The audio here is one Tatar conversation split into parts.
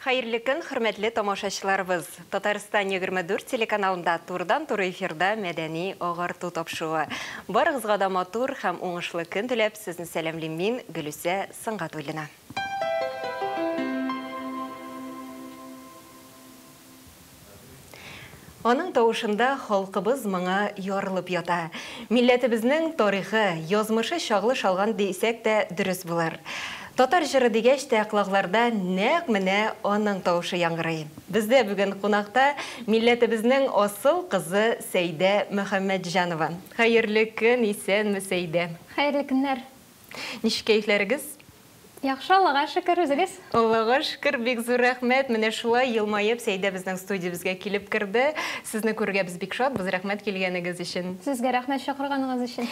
Хәерле көн, хөрмәтле тамашачыларыбыз! Татарстан 24 телеканалында турыдан-туры эфирда мәдәни агарту тапшыруы. Барыгызга да матур һәм уңышлы көн теләп, сезне сәламлим мин, Гөлүсә Сөнгатуллина. Аның тавышында халкыбыз моңы ярылып ята. Милләтебезнең тарихы, язмышы чагылыш алган дисәк тә дөрес булыр. Татар җыры дигәч тә колакларда нәкъ менә аның тавышы яңгырый. Бездә бүген кунакта милләтебезнең асыл кызы Сәйдә Мөхәммәтҗанова. Хәерле көн, исәнме, Сәйдә! Хәерле көннәр! Ничек кәефләрегез? Яхшы, Аллага шөкер, үзегез? Аллага шөкер, бик зур рәхмәт. Менә шулай елмаеп Сәйдә безнең студиябезгә килеп керде. Сезне күрергә без бик шатбыз, рәхмәт килгәнегез өчен. Сезгә рәхмәт чакырганыгыз өчен.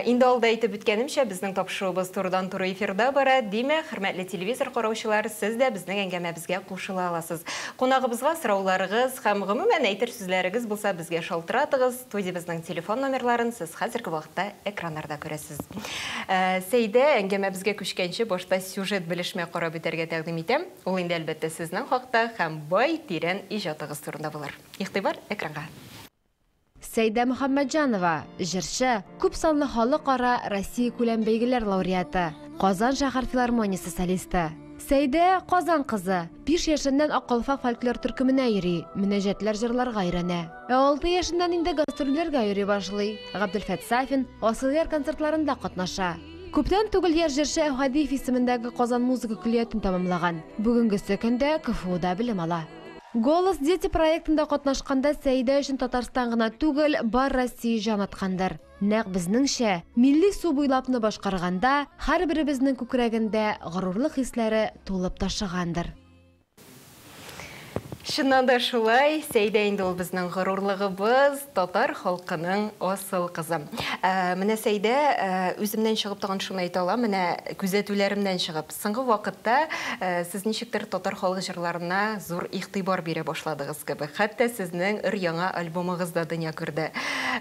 Инде алда әйтеп үткәнемчә, безнең тапшыруыбыз турыдан-туры эфирда бара. Димәк, хөрмәтле телевизор караучылар, сез дә безнең әңгәмәбезгә кушыла аласыз. Кунагыбызга сорауларыгыз һәм, гомумән, әйтер сүзләрегез булса, безгә шалтыратыгыз. Студиябезнең телефон номерларын сез хәзерге вакытта экраннарда күрәсез. Сәйдә, әңгәмәбезгә күчкәнче, башта сюжет белешмә карап үтәргә тәкъдим итәм. Ул инде, әлбәттә, сезнең хакта һәм бай, тирән иҗатыгыз турында булыр. Игътибар экранга! Сәйдә Мөхәммәтҗанова, җырчы, күпсанлы халыкара, Россиякүләм бәйгеләр лауреаты, Казан шәһәр филармониясе солисты. Сәйдә, Казан кызы. Биш яшеннән Ак калфак фольклор төркеменә йөри, мөнәҗәтләр җырларга өйрәнә. Ә алты яшеннән инде гастрольләргә йөри башлый. Габделфәт Сафин, Асылъяр концертларында катнаша. Күптән түгел яшь җырчы Әүхәдиев исемендәге Казан музыка көллиятен тәмамлаган. Бүгенгесе көндә КФУда белем ала. Голос дети проектында катнашканда Сәидә өчен Татарстан гына түгел, бар Россия җан аткандыр. Нәкъ безнеңчә, милли су буйлапны башкарганда, һәрберебезнең күкрәгендә горурлык хисләре тулып ташыгандыр. Чыннан да шулай, Сәйдә инде ул безнең горурлыгыбыз, татар халкының асыл кызы. Ә, менә Сәйдә, ә, үземнән чыгып тагын шуны әйтә алам, менә күзәтүләремнән чыгып, соңгы вакытта ә, сез ничектер татар халык җырларына зур игътибар бирә башладыгыз кебек. Хәтта сезнең өр-яңа альбомыгыз да дөнья күрде.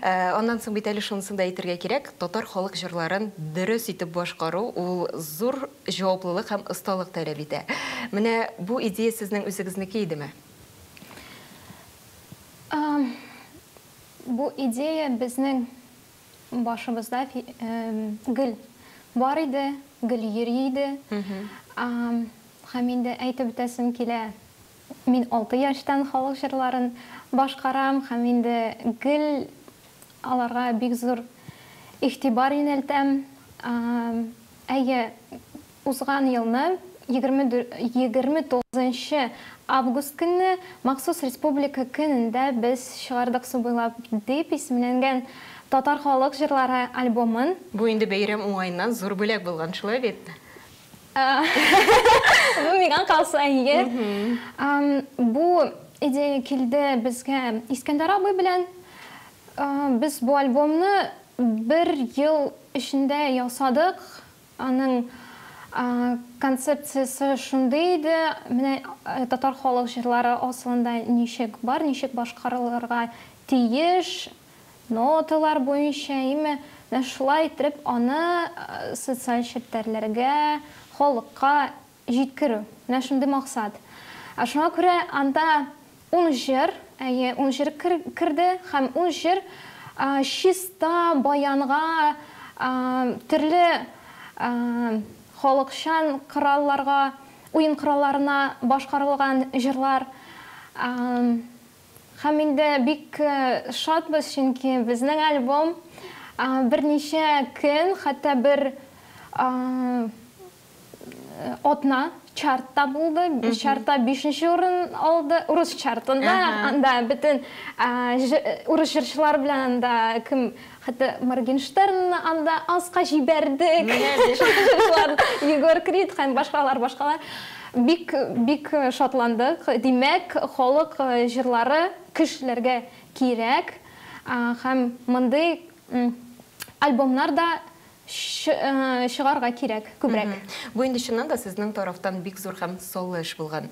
Ә, аннан соң бит әле шунысын да әйтергә кирәк, татар халык җырларын дөрес итеп башкару ул зур Җаваплылык һәм осталык таләп итә. Менә бу идея сезнең үзегезнеке идеме? Бу идея безнең башыбызда гел бар иде, гел йөри иде. Һәм инде әйтеп үтәсем килә, мин алты яшьтән халык җырларын башкарам һәм инде гел аларга бик зур игътибар юнәлтәм. Әйе, узган елны, 29 нчы август көнне, махсус Республика көнендә без чыгардык Су буйлап дип исемләнгән татар халык җырлары альбомын. Бу инде бәйрәм уңаеннан зур бүләк булган, шулай бит? Бу миңа калса, әйе. Бу идея килде безгә Искәндәр абый белән. Без бу альбомны бер ел эчендә ясадык. Аның концепциясе шундый иде, менә татар халык җырлары асылында ничек бар, ничек башкарылырга тиеш, ноталар буенча, име, менә шулай иттереп аны социаль челтәрләргә, халыкка Җиткерү. Менә шундый максат. Ә шуңа күрә анда ун җыр, әйе, ун җыр керде һәм ун җыр чиста баянга, төрле халыкчан коралларга, уен коралларына башкарылган җырлар. Һәм инде бик шатбыз, чөнки безнең альбом берничә көн, хәтта бер Атна чартта булды. Чартта бишенче урын алды. Урыс чартында. Анда бөтен урыс җырчылар белән анда кем, хәтта Моргенштернны анда аска җибәрдек. Җырчылар, Егор Крид һәм башкалар, башкалар. Бик, бик шатландык. Димәк, халык җырлары кешеләргә кирәк. Һәм мондый альбомнар да Чыгарга кирәк күбрәк. Бу инде чыннан да сезнең тарафтан бик зур һәм саллы эш булган.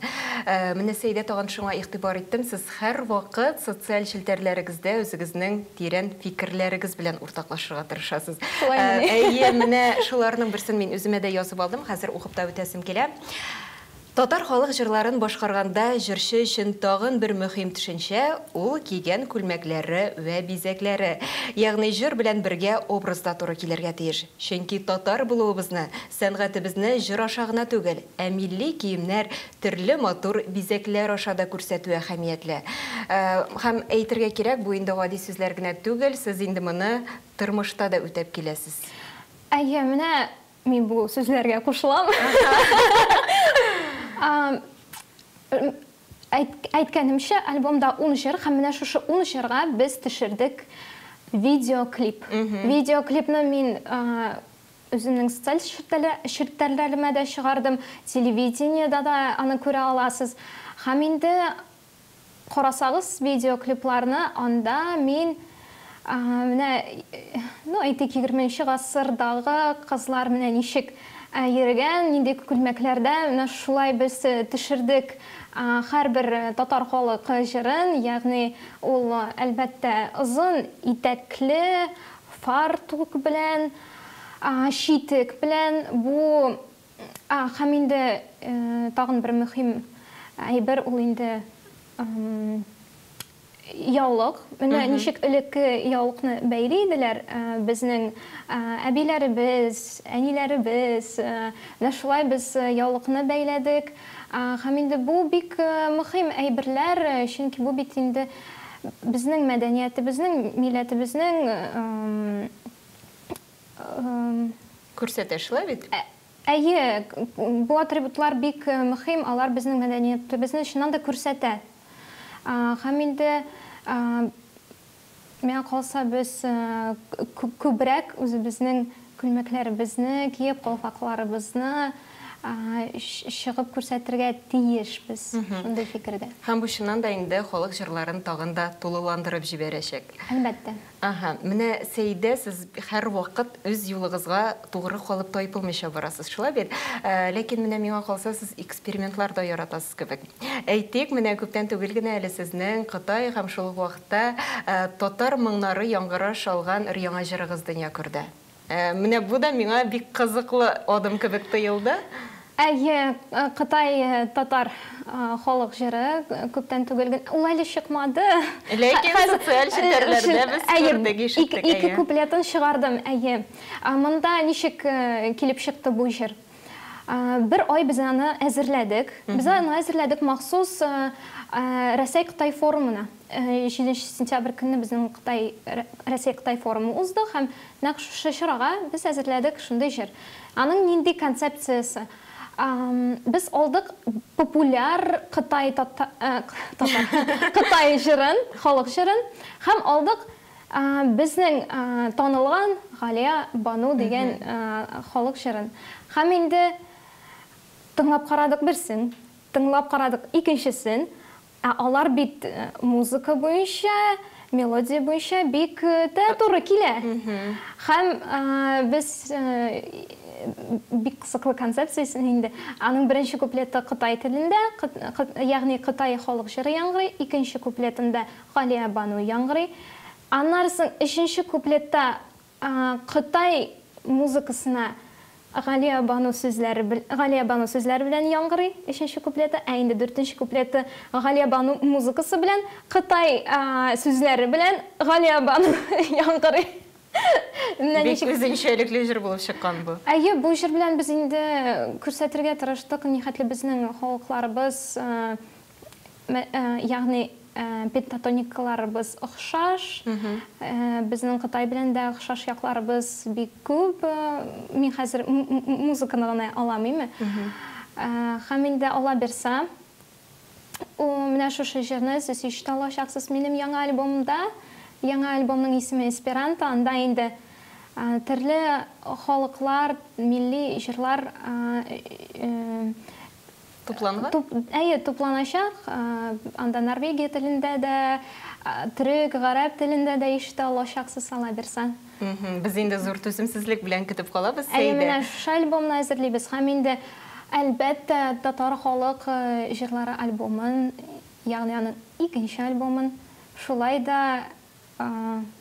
Менә Сәйдә тагын шуңа игътибар иттем, сез һәрвакыт социаль челтәрләрегездә үзегезнең тирән фикерләрегез белән уртаклашырга тырышасыз. Шулаймыни? Әйе, менә шуларның берсен мин үземә дә язып алдым, хәзер укып та үтәсем килә. Татар халык җырларын башкарганда җырчы өчен тагын бер мөһим төшенчә, ул кигән күлмәкләре вә бизәкләре. Ягъни җыр белән бергә образ да туры килергә тиеш. Чөнки татар булуыбызны, сәнгатебезне җыр аша гына түгел, ә милли киемнәр, төрле матур бизәкләр аша да күрсәтү әһәмиятле. Һәм әйтергә кирәк, бу инде гади сүзләр генә түгел, сез инде моны тормышта да үтәп киләсез. Әйе, менә Мин бу сүзләргә кушылам. Әйткәнемчә, альбомда 10 җыр һәм менә шушы 10 җырга без төшердек видеоклип. Видеоклипны мин үземнең социаль челтәрләремә дә чыгардым, телевидениедә дә аны күрә аласыз. Һәм инде Карасагыз видеоклипларны, анда мин менә, ну, әйтик, егерменче гасырдагы кызлар менә ничек йөрегән, нинди күлмәкләрдә, менә шулай без төшердек һәрбер татар халык җырын, ягъни ул, әлбәттә, озын итәкле, фартук белән, читек белән, бу Һәм инде тагын бер мөһим әйбер, ул инде яулык. Менә ничек элекке яулыкны бәйли иделәр безнең әбиләребез, әниләребез. Менә шулай без яулыкны бәйләдек. Һәм инде бу бик мөһим әйберләр, чөнки бу бит инде безнең мәдәниятебезнең, милләтебезнең Күрсәтә, шулай бит? Әйе, бу атрибутлар бик мөһим, алар безнең мәдәниятебезне чыннан да күрсәтә. Һәм инде миңа калса, без күбрәк үзебезнең күлмәкләребезне киеп, калфакларыбызны чыгып күрсәтергә тиешбез, шундый фикердә. Һәм бу чыннан да инде халык җырларын тагын да тулыландырып җибәрәчәк. Әлбәттә. Әһә, менә Сәидә, сез һәрвакыт үз юлыгызга тугры калып тайпылмыйча барасыз, шулай бит? Ләкин менә миңа калса, сез экспериментлар да яратасыз кебек. Әйтик, менә күптән түгел генә әле сезнең Кытай һәм шул ук вакытта татар моңнары яңгыраш алган өр-яңа җырыгыз дөнья күрде. Менә бу да миңа бик кызыклы адым кебек тоелды. Әйе, Кытай татар халык җыры күптән түгел генә, ул әле чыкмады. Ләкин социаль челтәрләрдә без күрдек, ишеттек, әйе. Ике куплетын чыгардым, әйе. Монда ничек килеп чыкты бу җыр? Бер ай без аны әзерләдек. Без аны әзерләдек махсус Рәсәй-Кытай форумына. 7 сентябрь көнне безнең Кытай Рәсәй-Кытай форумы узды һәм нәкъ шушы чарага без әзерләдек шундый җыр. Аның нинди концепциясе? Без алдык популяр Кытай татар Кытай җырын, халык җырын һәм алдык Безнең танылган Галия Бану дигән халык җырын. Һәм инде тыңлап карадык берсен, тыңлап карадык икенчесен. Ә алар бит музыка буенча, мелодия буенча бик тә туры килә. Һәм без бик кызыклы концепциясен инде. Аның беренче куплеты кытай телендә, ягъни кытай халык җыры яңгырый, икенче куплетында Галиябану яңгырый. Аннары соң өченче куплетта Кытай музыкасына Галиябану сүзләре Галиябану сүзләре белән яңгырый өченче куплеты, ә инде дүртенче куплеты Галиябану музыкасы белән Кытай сүзләре белән Галиябану яңгырый. Менә Бик ничек. үзенчәлекле җыр булып чыккан бу. Әйе, бу җыр белән без инде күрсәтергә тырыштык, нихәтле безнең халыкларыбыз Ягъни пентатоникаларыбыз охшаш, безнең Кытай белән дә охшаш якларыбыз бик күп. Мин хәзер музыканы гына алам, име? Һәм инде Алла бирса, менә шушы җырны сез ишетә алачаксыз минем яңа альбомымда. Яңа альбомның исеме Эсперанто, анда инде төрле халыклар, милли җырлар Тупланган? Туп, әйе, тупланачак. Анда норвегия телендә дә, төрек, гарәп телендә дә ишетә алачаксыз, Алла бирса. Без инде зур түземсезлек белән көтеп калабыз, Сәйдә. Әйе, менә шушы альбомны әзерлибез һәм инде, әлбәттә, татар халык җырлары альбомын, ягъни аның икенче альбомын, шулай да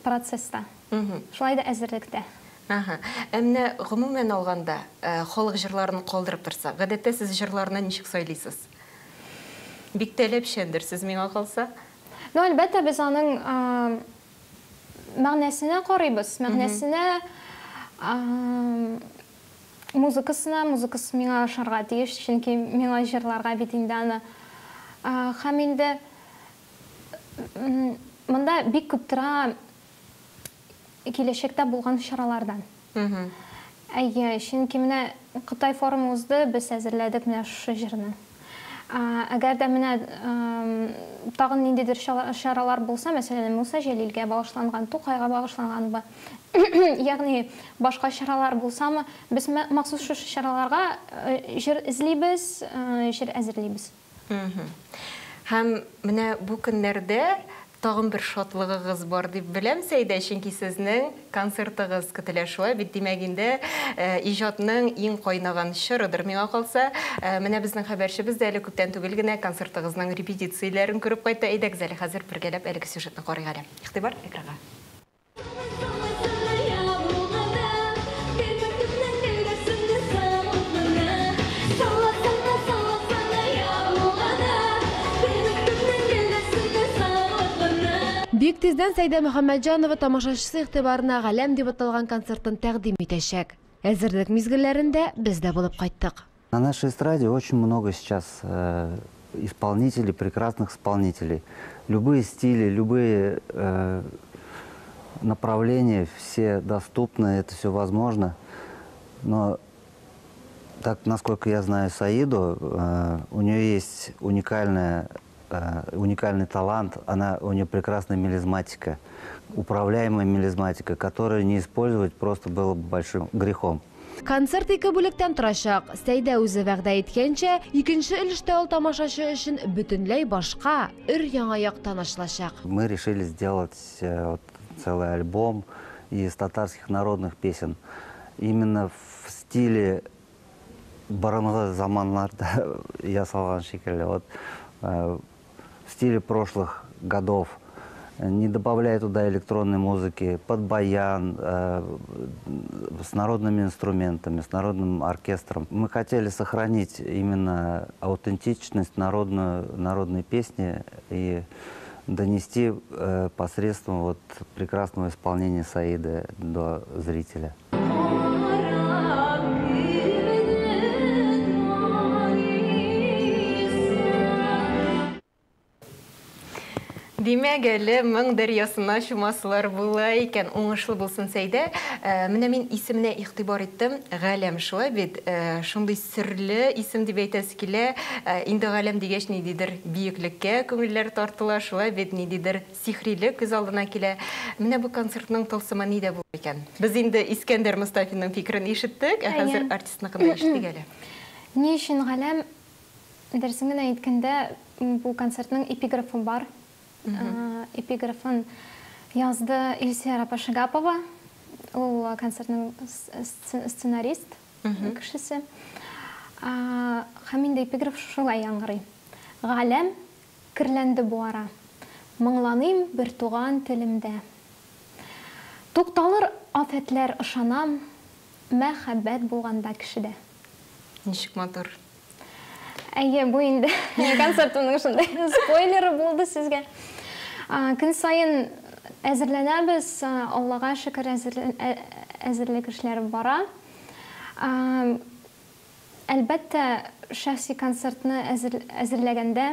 процесста, шулай да әзерлектә. Ага. Ә менә гомумән алганда, халык җырларын калдырып торсак, гадәттә сез җырларны ничек сайлыйсыз? Бик таләпчәндер сез, миңа калса. Ну, әлбәттә, без аның мәгънәсенә карыйбыз, мәгънәсенә, музыкасына, музыкасы миңа ошарга тиеш, чөнки миңа җырларга бит инде аны. Һәм инде монда бик күп тора киләчәктә булган чаралардан. Әйе, чөнки менә Кытай форумы узды, без әзерләдек менә шушы җырны. Әгәр дә менә тагын ниндидер чаралар булса, мәсәлән, Муса Җәлилгә багышланган, Тукайга багышланган, ягъни башка чаралар булсамы, без махсус шушы чараларга җыр эзлибез, җыр әзерлибез. Һәм менә бу көннәрдә тагын бер шатлыгыгыз бар дип беләм, Сәйдә, чөнки сезнең концертыгыз көтелә, шулай бит? Димәк инде, иҗатның иң кайнаган чорыдыр, миңа калса. Менә безнең хәбәрчебез дә әле күптән түгел генә концертыгызның репетицияләрен күреп кайтты. Әйдәгез әле хәзер бергәләп әлеге сюжетны карыйк әле. Игътибар экранга. Бик тиздән Сәйдә Мөхәммәтҗанова тамашачысы игътибарына Галәм дип аталган концертын тәкъдим итәчәк. Әзерлек мизгелләрендә без дә булып кайттык. На нашей эстраде очень много сейчас исполнителей, прекрасных исполнителей. Любые стили, любые направления, все доступны, это все возможно. Но так, насколько я знаю Саиду, у нее есть уникальный талант, у нее прекрасная мелизматика, управляемая мелизматика, которую не использовать просто было бы большим грехом. Концерт ике бүлектән торачак. Сәйдә үзе вәгъдә иткәнчә, икенче өлештә ул тамашачы өчен бөтенләй башка, өр яңа яктан ачылачак. Мы решили сделать целый альбом из татарских народных песен. Именно в стиле борынгы заманнарда ясалган шикелле. В стиле прошлых годов, не добавляя туда электронной музыки, под баян, с народными инструментами, с народным оркестром. Мы хотели сохранить именно аутентичность народной песни и донести посредством прекрасного исполнения Саиды до зрителя. Димәк, әле моң дәрьясына чумасылар була икән. Уңышлы булсын, Сәйдә. Менә мин исеменә игътибар иттем. Галәм, шулай бит? Шундый серле исем дип әйтәсе килә. Инде галәм дигәч, ниндидер биеклеккә күңелләр тартыла, шулай бит, ниндидер сихрилек күз алдына килә. Менә бу концертның тылсымы нидә булыр икән? Без инде Искәндәр Мостафинның фикерен ишеттек, ә хәзер артистныкын да ишеттек әле. Ни өчен галәм? Дөресен генә әйткәндә, бу концертның эпиграфы бар. Эпиграфын язды Илсөяр апа Шигапова, ул концертның сценарист кешесе. Һәм инде эпиграф шулай яңгырый. Галәм керләнде бу ара, моңланыйм бер туган телемдә. Тукталыр афәтләр, ышанам, мәхәббәт булганда кешедә. Ничек матур. Әйе, бу инде концертымның шундай спойлеры булды сезгә. Көн саен әзерләнәбез, Аллага шөкер, әзерлек эшләре бара. Әлбәттә, шәхси концертны әзерләгәндә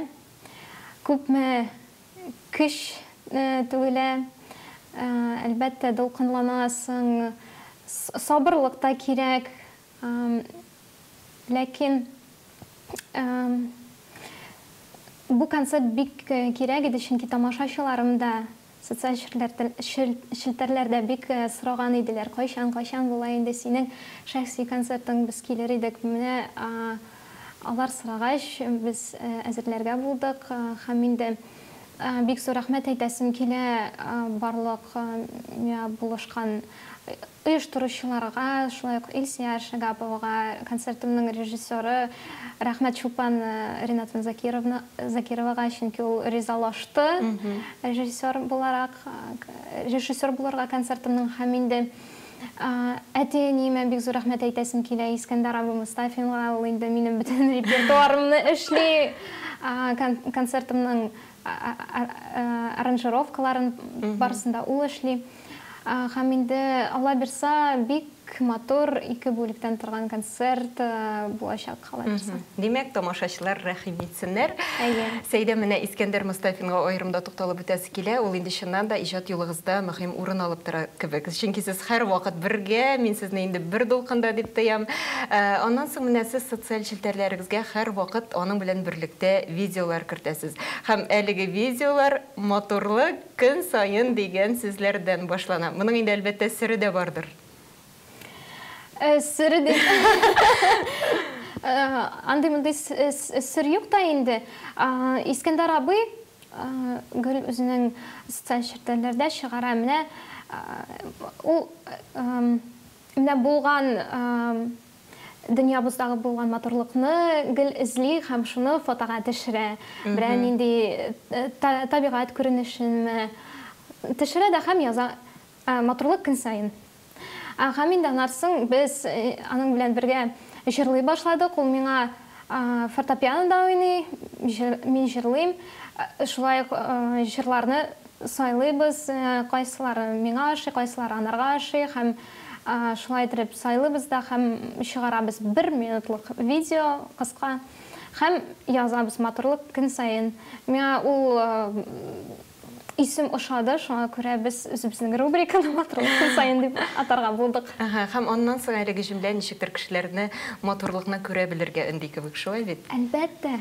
күпме көч түгелә, әлбәттә, дулкынланасың, сабырлык та кирәк. Ләкин бу концерт бик кирәк иде, чөнки тамашачыларым да социаль челтәрләрдә бик сораган иделәр. Кайчан, кайчан була инде синең шәхси концертың, без килер идек. Менә алар сорагач, без әзерләргә булдык. Һәм инде бик зур рәхмәт әйтәсем килә барлык миңа булышкан оештыручыларга, шулай ук Илсөяр Шигаповага, концертымның режиссеры, рәхмәт Чулпан Ринатовна Закировага, чөнки ул ризалашты режиссер буларак, режиссер булырга концертымның. Һәм инде Әти-әниемә бик зур рәхмәт әйтәсем килә. Искәндәр абый Мостафинга, ул инде минем бөтен репертуарымны эшли, концертымның аранжировкаларын барысын да ул эшли. Һәм инде, Алла бирса, бик матур ике бүлектән торган концерт булачак, Алла бирса. Димәк, тамашачылар рәхим итсеннәр. Әйе. Сәйдә, менә Искәндәр Мостафинга аерым да тукталып үтәсе килә. Ул инде чыннан да иҗат юлыгызда мөһим урын алып тора кебек. Чөнки сез һәрвакыт бергә, мин сезне инде бер дулкында дип тоям. Аннан соң менә сез социаль челтәрләрегезгә һәрвакыт аның белән берлектә видеолар кертәсез. Һәм әлеге видеолар матурлык көн саен дигән сүзләрдән башлана. Моның инде, әлбәттә, сере дә бардыр. Сере дип. Андый-мондый сер юк та инде. Искәндәр абый гел үзенең социаль челтәрләрдә чыгара. Менә ул менә булган дөньябыздагы булган матурлыкны гел эзли һәм шуны фотога төшерә. Берәр нинди табигать күренешенме төшерә дә һәм яза матурлык көн саен. Һәм инде аннан соң без аның белән бергә җырлый башладык. Ул миңа фортепианода уйный, мин җырлыйм. Шулай ук җырларны сайлыйбыз, кайсылары миңа ошый, кайсылары анарга ошый һәм шулай итеп сайлыйбыз да һәм чыгарабыз бер минутлык видео кыска һәм язабыз матурлык көн саен. Миңа ул исем ошады, шуңа күрә без үзебезнең рубриканы матурлык көн саен дип атарга булдык. Ага, һәм аннан соң әлеге җөмлә ничектер кешеләрне матурлыкны күрә белергә өнди кебек, шулай бит? Әлбәттә.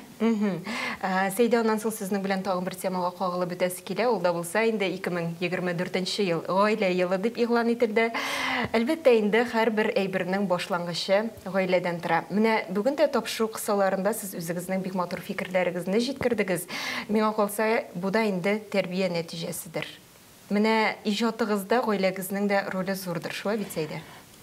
Сәйдә, аннан соң сезнең белән тагын бер темага кагылып үтәсе килә, ул да булса инде 2024 ел гаилә елы дип игълан ителде. Әлбәттә инде һәрбер әйбернең башлангычы гаиләдән тора. Менә бүген дә тапшыру кысаларында сез үзегезнең бик матур фикерләрегезне җиткердегез. Миңа калса, бу да инде тәрбия нәтиҗәседер. Менә иҗатыгызда гаиләгезнең дә роле зурдыр, шулай бит, Сәйдә?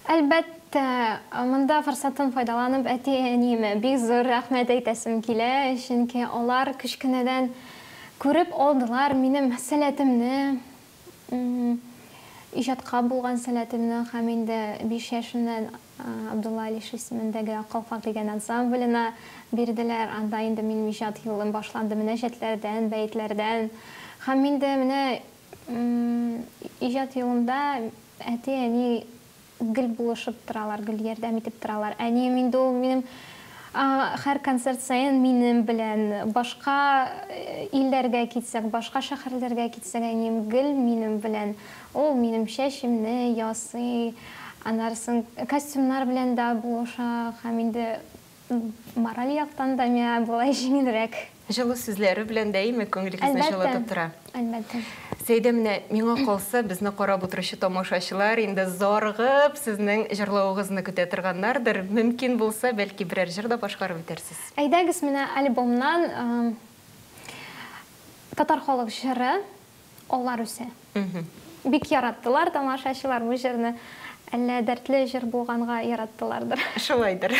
Әлбәттә, монда форсаттан файдаланып әти-әниемә бик зур рәхмәт әйтәсем килә, чөнки алар кечкенәдән күреп алдылар минем сәләтемне, иҗатка булган сәләтемне һәм инде 5 яшемнән Абдулла Алиш исемендәге Ак калфак дигән ансамблена бирделәр. Анда инде минем иҗат юлым башланды мөнәҗәтләрдән, бәетләрдән. Һәм инде менә иҗат юлымда әти-әни гел булышып торалар, гел ярдәм итеп торалар. Әнием инде ул минем һәр концерт саен минем белән, башка илләргә китсәк, башка шәһәрләргә китсәк, әнием гел минем белән. Ул минем чәчемне ясый, аннары соң костюмнар белән дә булыша һәм инде мораль яктан да миңа болай җиңелрәк. Җылы сүзләре белән дә, әйме, күңелегезне җылытып тора. Әлбәттә. Сәйдә, менә миңа калса, безне карап утыручы тамашачылар инде зарыгып сезнең җырлавыгызны көтә торганнардыр. Мөмкин булса, бәлки берәр җыр да башкарып үтәрсез. Әйдәгез, менә альбомнан татар халык җыры Аллар үсә. Бик яраттылар тамашачылар бу җырны. Әллә дәртле җыр булганга яраттылардыр. Шулайдыр.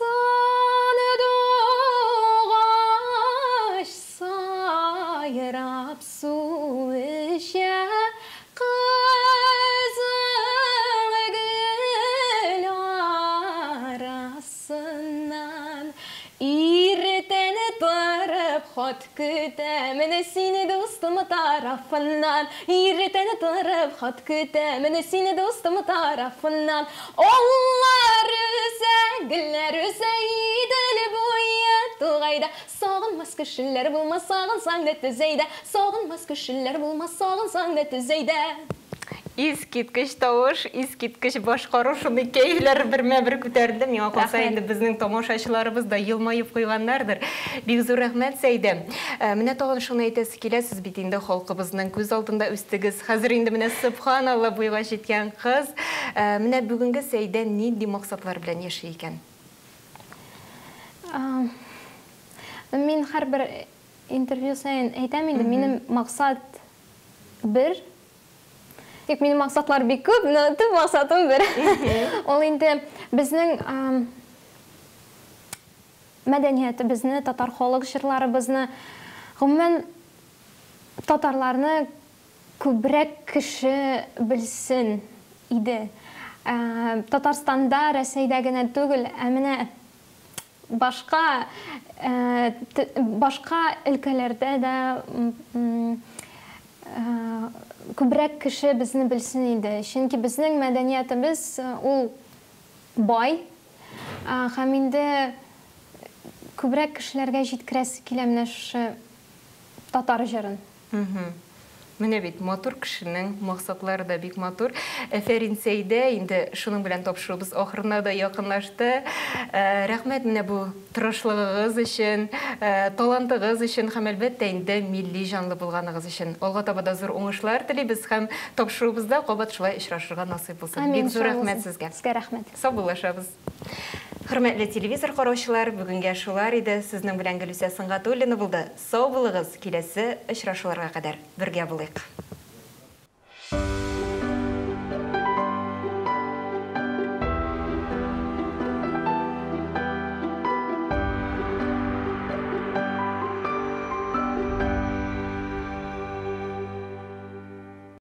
Сандугач сайрап су эчә, кызыл гөл арасыннан. Иртән торып хат көтәмен сине дустым тарафыннан. Иртән торып хат көтәмен сине дустым тарафыннан. Аллар үсә, гөлләр үсә, Идел буе тугайда. Сагынмас кешеләр булмас, сагынсаң да төзәйдә. Сагынмас кешеләр булмас, сагынсаң да төзәйдә. Искиткеч тавыш, искиткеч башкару, шундый кәефләр бермә-бер күтәрелде. Миңа калса, инде безнең тамашачыларыбыз да елмаеп куйганнардыр. Бик зур рәхмәт, Сәйдә. Менә тагын шуны әйтәсе килә, сез бит инде халкыбызның күз алдында үстегез. Хәзер инде менә субханалла буйга җиткән кыз. Менә бүгенге Сәйдә нинди максатлар белән яши икән? Мин һәрбер интервью саен әйтәм инде, минем максат бер. Юк, минем максатлар бик күп, но төп максатым бер. Ул инде безнең мәдәниятебезне, татар халык җырларыбызны, гомумән татарларны Күбрәк кеше белсен иде. Татарстанда, Рәсәйдә генә түгел, ә менә башка башка өлкәләрдә дә күбрәк кеше безне белсен иде. Чөнки безнең мәдәниятебез ул бай һәм инде күбрәк кешеләргә җиткерәсе килә менә шушы татар җырын. Менә бит, матур кешенең максатлары да бик матур. Әфәрин, Сәйдә, инде шуның белән тапшыруыбыз ахырына да якынлашты. Рәхмәт менә бу тырышлыгыгыз өчен, талантыгыз өчен һәм, әлбәттә, инде милли җанлы булганыгыз өчен. Алга таба да зур уңышлар телибез һәм тапшыруыбызда кабат шулай очрашырга насыйп булсын. Амин, Бик зур рәхмәт сезгә. Сезгә рәхмәт. Саубуллашабыз. Хөрмәтле телевизор караучылар, бүгенгә шулар иде. Сезнең белән Гөлүсә Сөнгатуллина булды. Сау булыгыз, киләсе очрашуларга кадәр бергә булыйк.